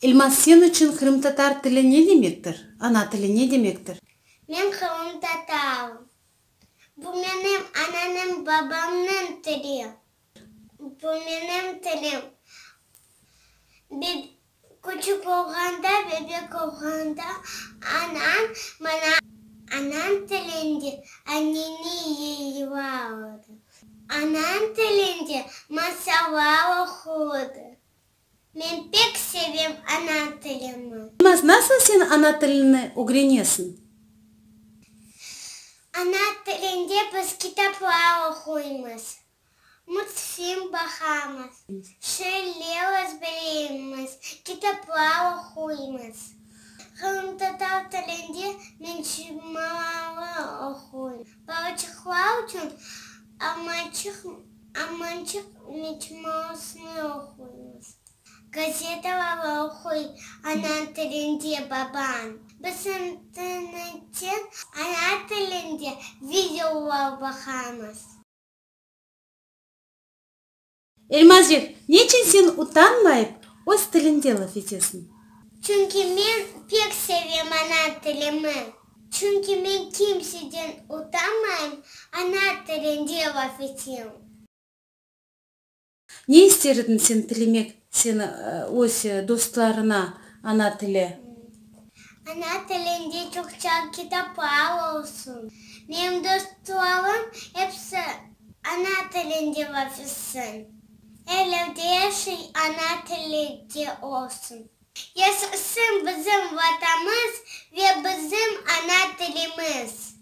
Elmaz, sen içün qırımtatar tili ne demektir? Ana tili ne demektir? Men qırımtatarım. Bu menim ananıñ, babamnıñ tili. Bu menim tilim. Küçük olğanda, bebek olğanda anam maña anam tilinde anneniy yırlardı. Anam tilinde masallar oqurdı. Men pek sevem ana tilimi. Elmaz, nasıl sen ana tilini ögrenesiñ? Ana tilinde biz kitaplar oquymız, multfilm baqamız, şiirler ezberleymiz, kitaplar oquymız. Qırımtatar tilinde mecmualar oquyım. Balaçıqlar içün Almançıq Almançıq mecmuasını oquymız. Gazetalar oquy ana tilinde babam. Biz internetten ana tilinde videolar baqamız. Elmazcıq, neçün sen utanmayıp öz tilinde laf etesiñ? Çünki men pek sevem ana tilimi. Çünki men kimseden utanmayım, ana tilinde laf etem. Ne ister ediñ sen tilemek sen öz dostlarına ana tili? Ana tilinde çoqça kitaplar olsun. Menim dostlarım episi ana tilinde laf etsin. Evlerde er şey ana tilinde olsun. Yaşasın bizim Vatanımız ve bizim ana tilimiz!